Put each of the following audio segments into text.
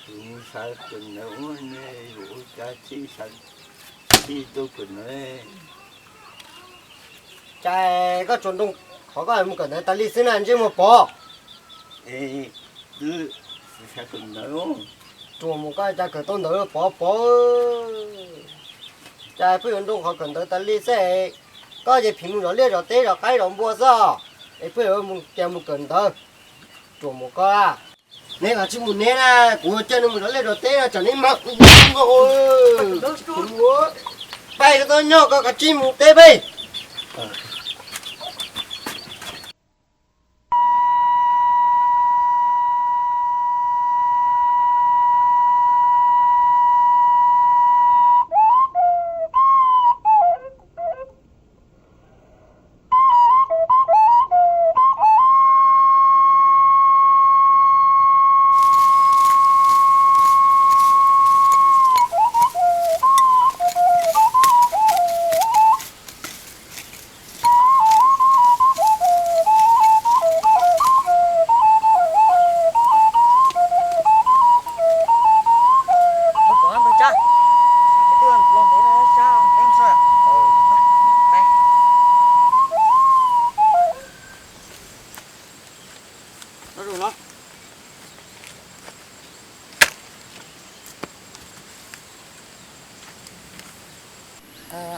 Kuv xav kawm ntawv ua ne, yuav ua cas thiaj xav, thiaj tuaj kawm ntawv. Cas koj tsuas nroo qhov koj mus kawm ntawv tas li xwb na, ntsej muag Pov. Es, twb xav kawm ntawv. Tsuas mus koj cas kawm tau ntawv Pov Pov. Cas pheej yuav nroo qhov kawm ntawv tas li xwb es, koj ces phim mus zov liaj zov teb zov qaib zov npua xwb os, es pheej yuav mus tias mus kawm ntawv. Tsuas mus koj. Neb los tsis mus neb na, kuv coj neb mus zov liaj zov teb no tsam neb mag. Pais koj tub nyog koj kav tsij mus teb peb.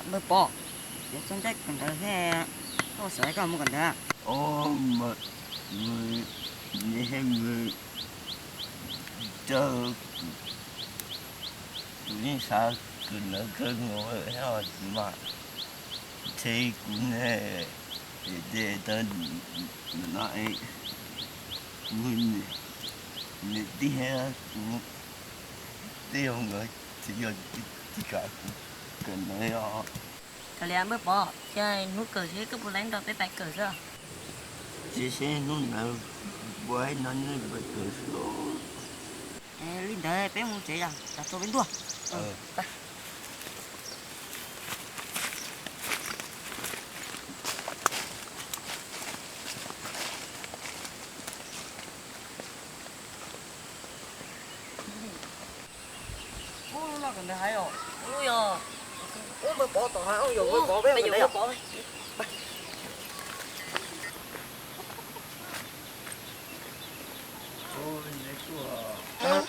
Npawg Pov, yuav txog caij kawm ntawv thiab, koj xav koj mus kawm ntawv? Os, mas nws, nws, nws, kuv yeej xav kawm ntawv kawg nkaus thiab os mas, ntshe kuv ne, es tej no, kuv niam tij thiab kuv tij laug nkawd tsis yog, tsis kam kuv kawm ntawv os. Kav liam npawg Pov, cia hnub kawm seb koj puas laib nrog peb pais kawm xwb. Cia seb hnub ntawd puas laib nrog nej pais kawm xwb os. Li ntawd peb mus tsev, tsam tsaus peb ntuj. Ub, lub no kawm ntawv heev os. Ub, yog. Ub, npawg Pov tom heev, yog npawg Pov peb kawm ntawv.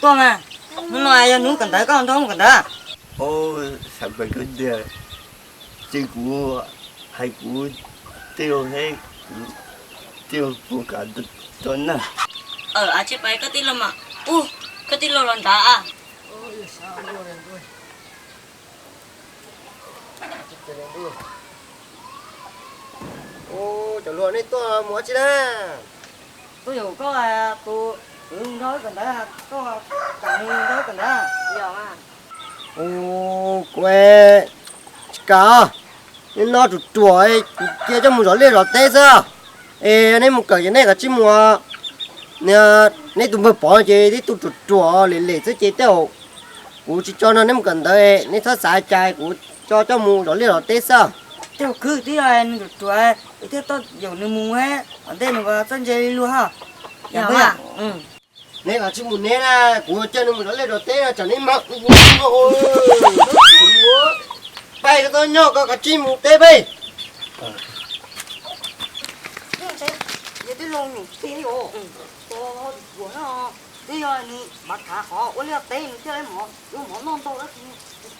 Tuaj mas, hnub no yog hnub kawm ntawv, koj nrog mus kawm ntawv. Ub, xav pais kawm tiag, ces kuv hais kuv tij laug seb kuv tij laug puas kam tuaj na. Aw, tsis pais koj tij laug mas. Ub, koj tij laug los nrad. Ub, cov hluas, nej tuaj mus ua tsi na? Tuaj yaum koj tus kwv nrog wb kawm ntawv, koj kam nrog wb kawm ntawv. Ub, kuv tsis kam, neb no ruam ruam, kuv cia coj mus zov liaj zov teb xwb. Es neb mus kawm ces neb kav tsij mus. Neb tus npawg Pov ces tib tug ruam ruam lem lem xwb ces tej zaum kuv tsis tso nrog neb mus kawm ntawv, neb txhob xav cas, kuv tso coj mus zov liaj zov teb xwb. Tej zaum khwv tib yog nws ruam ruam, wb thiaj tau yaum nws mus, tom ntej nws txawj ntse li luag hos. Neb kav tsij mus neb na, kuv coj nws mus zov liaj zov teb no tsam neb mag. Pais koj tub nyog koj kav tsij mus teb peb. Yog tij laug nyuam tij os, tij laug ua liaj teb nws thiaj li mov, yuav mov noj ntau,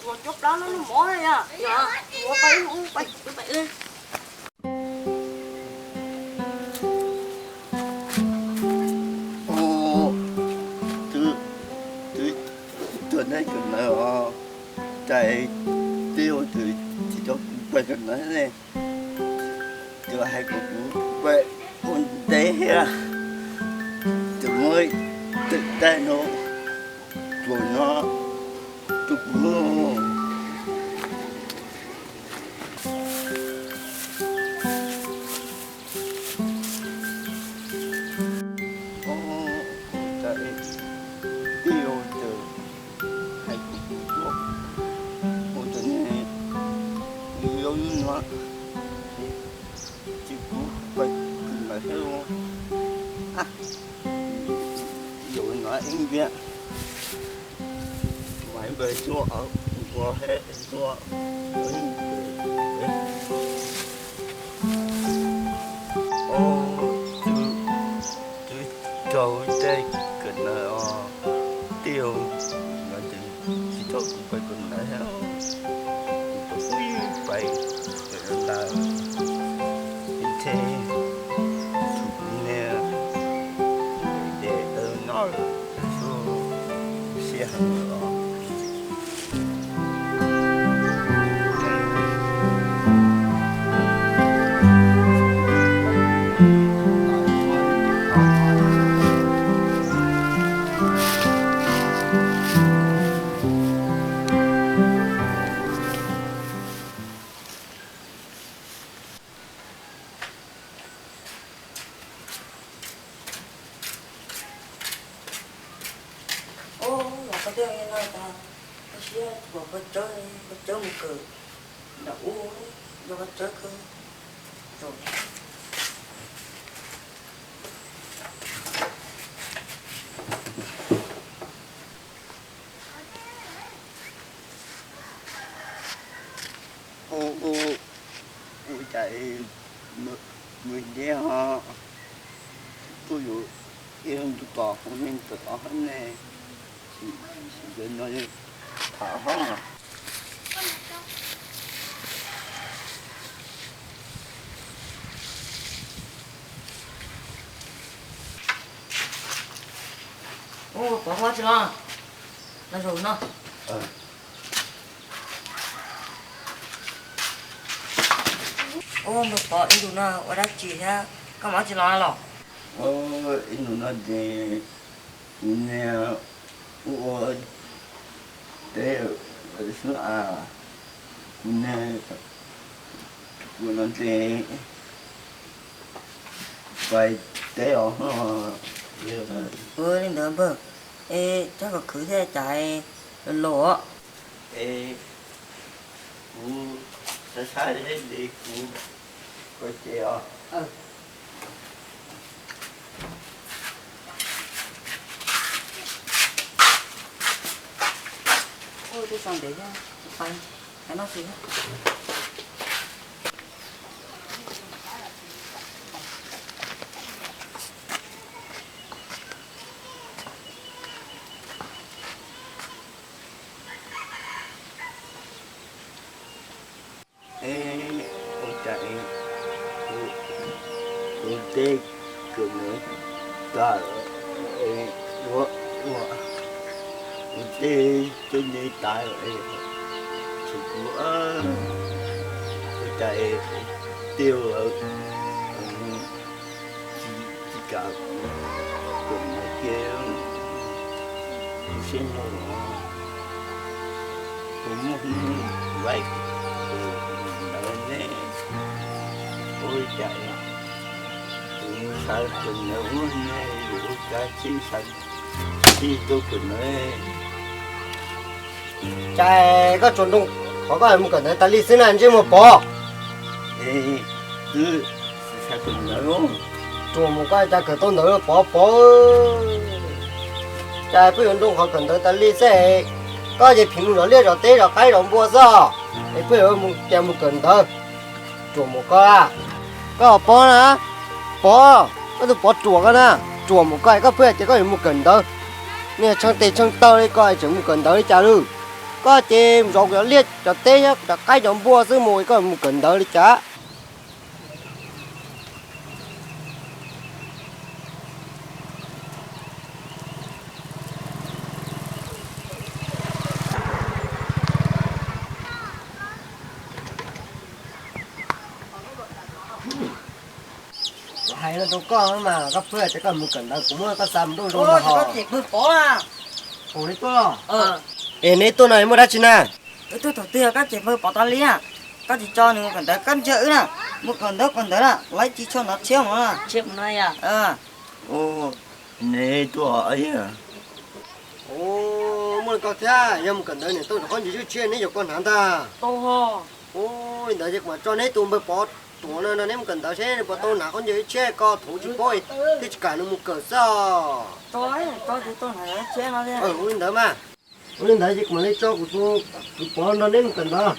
tsuas cov plab no noj mov na. Yog, ua pais, ua pais. Ub, twb, twb tuaj neb kawm ntawv os, cas twb ua twb tsis coj kuv pais kawm ntawv ne. Twb hais kom kuv pais ua ntej thiab, twb muab tej daim no tuaj no rau kuv. Ub, cas tij laug hais kuv ua tus neeg zoo li no, ces kuv pais kawm ntawv thiab. Yuav no ib npias, Peb tuaj ua he tuaj. Ov, twb raug tej kawm ntawv os, tej no ces tsis tau kuv pais kawm ntawv thiab, kuv pais kawm ntawv, ces kuv niag ces no xub siab heev os. Ub, los koj twb ua no tas, koj siab ua koj tsawb, koj tsawb mus kawm nram ub, yog koj tsawb kawg. Ub, ub, ub, cas mus deb ho, kuj yuav ib leeg tus tom hauv neeg tawm os hab ne, sim sim no tham hab. Ub, Pov, koj tsis los, los zaum no. Ub, npawg Pov, ib ntus no ua dab tsi thiab koj mam tsis los los? Ib ntus no ces kuv niag ua teb xwb as, kuv niag ua no ces pais teb os. Ua li ntawd npawg, es txhob khwv khwv thiab cas los los. Es kuv saib saib ces kuv ua ces os. Ua twb tso ntev thiab, pais, pais noj tsev. Es ua cas es kuv tej kawm ntawv tas, ua ua kuv tej cuab ntsej tas, tshuav kuv, ua cas es tej tsis kam kawm ntawv kiag, kuv siab nyob los kuv muaj hnub laib ntawd ne, ua li cas kuv xav kawm ntawv ua ne, yus ua cas tsis xav tsis tuaj kawm ntawv. Cas koj tsuas nroo qhov koj mus kawm ntawv tas li xwb na ntsej muag Pov? Es twb xav kawm ntawv. Ruam mus koj cas kawm tau ntawv Pov Pov. Cas pheej yuav nroo qhov kawm ntawv tas li xwb. Koj ces phim mus zov liaj zov teb zov qaib zov npua xwb, es pheej yuav mus cas mus kawm ntawv. Ruam mus koj, koj Pov na, Pov, koj tus Pov ruam koj na, ruam mus koj, koj pheej tias koj yuav mus kawm ntawv. Nej tsheej tes tsheej taw li koj tseem mus kawm ntawv li cas lawm? Koj ces zov kuv cov liaj cov teb thiab kuv cov qaib cov npua xwb mus, koj mus kawm ntawv li cas? Hais no rau koj mas koj pheej tias koj mus kawm ntawv, kuv muab koj xa mus nrauj zoo los ho. Ua li tuaj. Es neb tuaj no muaj dab tsi na? Wb tuaj thaum twg koj ces npawg Pov tas li, koj tsis tso nws mus kawm ntawv koj ntsia wb na, mus kawm ntawv kawm ntawv na, lawv tsis tshua hnov tshiab mus no. Neb tuaj, muaj li koj thiab, yog mus kawm ntawv niam tau rov qab ntsis tshiab neb yuav koj hnav ntag. Ua li ntawd ces kuv mam tso neb tus npawg Pov tuaj no neb mus kawm ntawv seb nws puas tau hnav qhov ncauj tshiab ko, thaum tsis paub thiaj tsis kam nws mus kawm xwb os. Ua li ntawd mas. Ua li ntawd ces kuv mam li tso kuv tus kwv Pov nrog neb mus kawm ntawv.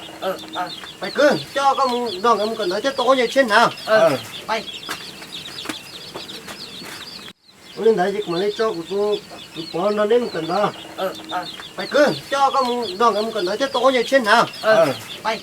Pais kwv, coj koj mus nrog nkawd mus kawm ntawv thiab tau khaub ncaws tshiab hnav. Ua li ntawd ces kuv mam li tso kuv tus kwv Pov nrog neb mus kawm ntawv. Pais kwv, coj koj mus nrog nkawd mus kawm ntawv thiab tau khaub ncaws tshiab hnav. Pais.